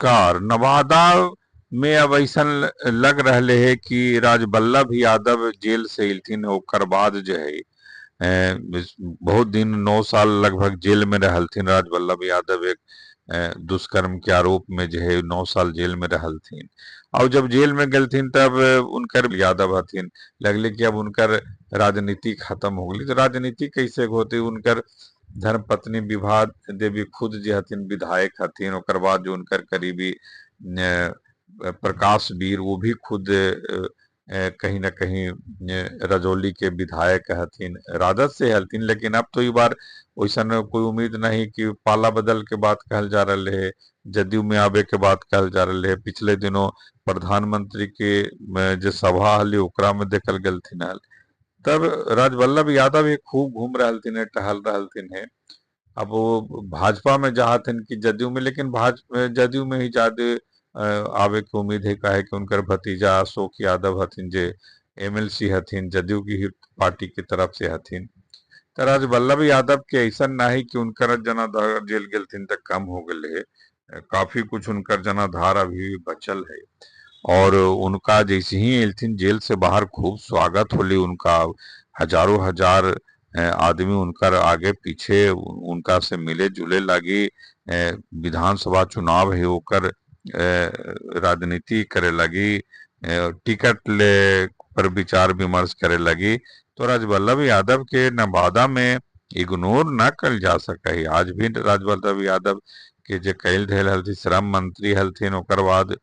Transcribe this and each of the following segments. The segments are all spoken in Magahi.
नमस्कार। नवादा में अब ऐसा लग रहे है कि राजवल्लभ यादव जेल से अयलथिन, ओकर बाद जो है बहुत दिन 9 साल लगभग जेल में रहलथिन राजवल्लभ यादव। एक दुष्कर्म के आरोप में जो है 9 साल जेल में रहलथिन। और जब जेल में गेलथिन तब उनकर यादव हथिन, लगले कि अब उनकर राजनीति खत्म हो गई। तो राजनीति कैसे होती? उनकर धर्मपत्नी विभा देवी खुद जे हथिन विधायक हथिन। ओकर बाद जो उनकर करीबी प्रकाश वीर, वो भी खुद कहीं ना कहीं रजौली के विधायक हथिन, राजद से हथिन। लेकिन अब तो ई बार वैसा कोई उम्मीद नहीं कि पाला बदल के बात कहल जा रहा है, जदयू में आवे के बात कहल जा रहा है। पिछले दिनों प्रधानमंत्री के जो सभा हली ओकरा में देखल गेलथिन हल। तब राजवल्लभ यादव भी खूब घूम रहलथिन है, टहल रहलथिन है। अब वो भाजपा में जाहथिन कि जदयू में, लेकिन भाजपा जदयू में ही ज्यादा आवे के उम्मीद है, काहे कि उनकर भतीजा अशोक यादव हथिन जे एमएलसी हथिन, जदयू की ही पार्टी की तरफ से हथिन। तो राजवल्लभ यादव के ऐसा नहीं कि उनकर जनाधार जेल गेलथिन तक कम हो गए है, काफी कुछ उनकर जनाधार अभी भी बचल है। और उनका जैसे ही एलथिन जेल से बाहर खूब स्वागत होली उनका, हजारों हजार आदमी उनकर आगे पीछे उनका से मिले जुले लगी। विधानसभा चुनाव है ओकर राजनीति करे लगी, टिकट ले पर विचार विमर्श करे लगी। तो राजवल्लभ यादव के नवादा में इग्नोर न कल जा सके है। आज भी राजवल्लभ यादव के जे कैल धैल हलथिन, श्रम मंत्री हलथिन, ओकर बाद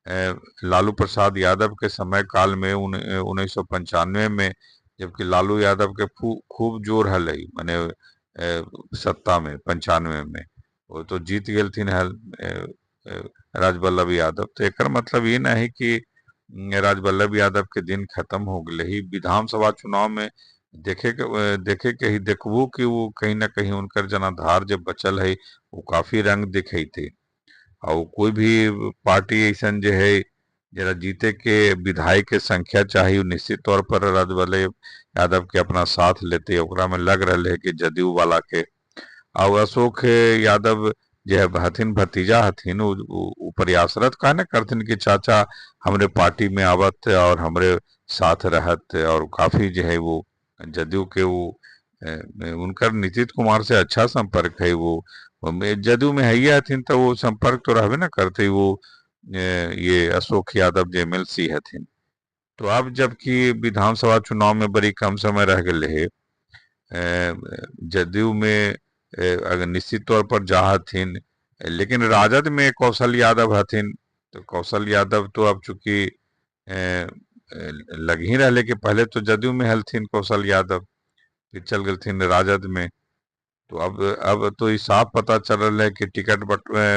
लालू प्रसाद यादव के समय काल में 1995 में, जबकि लालू यादव के खूब जोर हलै माने सत्ता में 95 में वो तो जीत गेलथिन हल राजवल्लभ यादव। तो एकर मतलब ये नहीं कि राजवल्लभ यादव के दिन खत्म हो गए ही। विधानसभा चुनाव में देखे के ही देखबू कि वो कहीं ना कहीं उनकर जनाधार जब बचल है वो काफी रंग दिखेते। और कोई भी पार्टी ऐसा जो है जरा जीते के विधायक के संख्या चाहिए, निश्चित तौर पर राजवल्लभ यादव के अपना साथ लेते। ओकरा में लग रहा है कि जदयू वाला के और अशोक यादव जो है हथिन, भतीजा हथिन, वो प्रयासरत काहे न करथिन कि चाचा हमरे पार्टी में आवत और हमरे साथ रहत। और काफी जो है वो जदयू के वो उनकर नीतीश कुमार से अच्छा संपर्क है। वो जदयू में है हथिन तो वो संपर्क तो रहबे ना करते। वो ये अशोक यादव जे एमएलसी हथिन। तो अब जबकि विधानसभा चुनाव में बड़ी कम समय रह गए है, जदयू में अगर निश्चित तौर पर जाहथिन, लेकिन राजद में कौशल यादव हथिन। तो कौशल यादव तो अब चूंकि लग ही रहे कि पहले तो जदयू में हलथिन कौशल यादव, फिर चल गए राजद में। तो अब तो ये साफ पता चल रहा है कि टिकट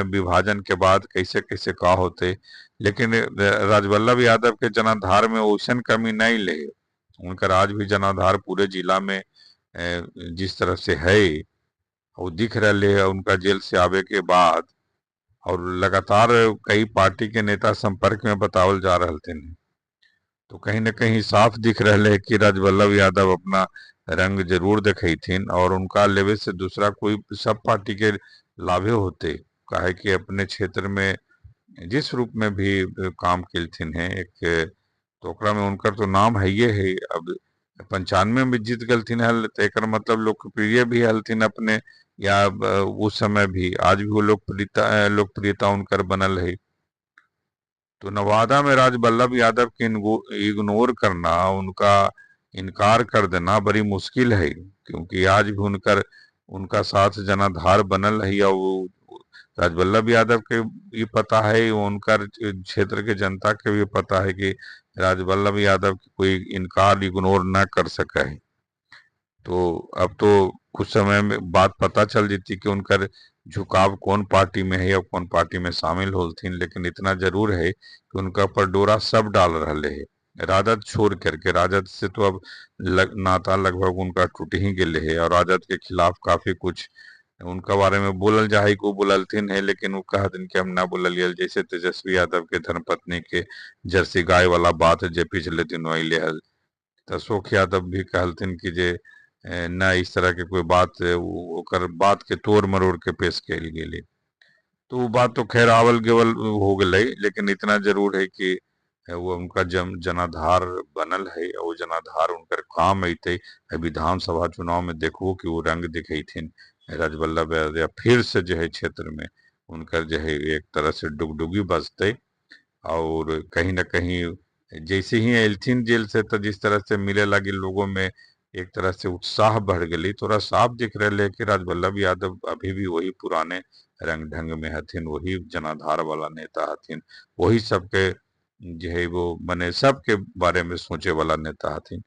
विभाजन के बाद कैसे कैसे का होते। लेकिन राजवल्लभ यादव के जनाधार में ओसन कमी नहीं ले, उनका आज भी जनाधार पूरे जिला में जिस तरह से है वो दिख रहे है उनका जेल से आवे के बाद। और लगातार कई पार्टी के नेता संपर्क में बतावल जा रहे थे। तो कहीं ना कहीं साफ दिख रहे है कि राजवल्लभ यादव अपना रंग जरूर देखथिन और उनका लेवे से दूसरा कोई सब पार्टी के लाभे होते, काहे कि अपने क्षेत्र में जिस रूप में भी काम केलथिन है एक, तो ओकरा में उनकर तो नाम है ये है। अब 95 में जीत गलथिन हल तो एकर मतलब लोकप्रिय भी हलथिन अपने, या उस समय भी आज भी वो लोकप्रियता लोकप्रियता उनकर बनल है। तो नवादा में राजवल्लभ यादव के इग्नोर करना, उनका इनकार कर देना बड़ी मुश्किल है, क्योंकि आज भी उनकर उनका साथ जनाधार बनल है। और वो राजवल्लभ यादव के भी पता है, उनकर क्षेत्र के जनता के भी पता है कि राजवल्लभ यादव की कोई इनकार इग्नोर न कर सके है। तो अब तो कुछ समय में बात पता चल जाती कि उनकर झुकाव कौन पार्टी में है और कौन पार्टी में शामिल होलथिन। लेकिन इतना जरूर है कि उनका पर डोरा सब डाल रहे है राजद छोड़ करके। राजद से तो अब नाता लगभग उनका टूट ही गए है और राजद के खिलाफ काफी कुछ उनका बारे में बोलल जाए को बोललथिन है, लेकिन वो कहथिन कि हम ना बोललिए। जैसे तेजस्वी यादव के धर्मपत्नी के जर्सी गाय वाला बात जे पिछले दिन अले हल, तो अशोक यादव भी कहलथिन कि जे न इस तरह के कोई बात ओकर बात के तोड़ मरोड़ के पेश कयल गेलै। तो वो बात तो खैर आवल गेवल हो गेलै, लेकिन इतना जरूर है कि वो उनका जनाधार बनल है और जनाधार उनकर काम अयतै। विधानसभा चुनाव में देखबो कि वो रंग दिखेथिन राजवल्लभ यादव फिर से जो है क्षेत्र में उनकर जो है एक तरह से डुगडुगी बजतै। और कहीं ना कहीं जैसे ही एलथिन जेल से तो जिस तरह से मिले लगी लोगों में एक तरह से उत्साह बढ़ गई, थोड़ा साफ दिख रहा है कि राजवल्लभ यादव अभी भी वही पुराने रंग ढंग में हथिन, वही जनाधार वाला नेता हथिन, वही सबके जो है वो माने सबके बारे में सोचे वाला नेता हथिन।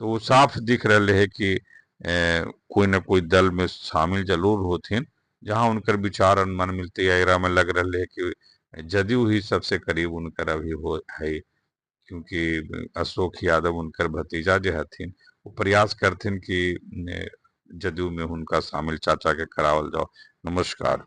तो वो साफ दिख रहा है कि कोई ना कोई दल में शामिल जरूर होथिन, जहां उनकर विचार और मन मिलते है। एकरा में लग रहा है कि जदयू ही सबसे करीब उनकर अभी हो है, क्योंकि अशोक यादव उनकर भतीजा जो हथिन वो प्रयास करथिन कि जदयू में उनका शामिल चाचा के करावल जाओ। नमस्कार।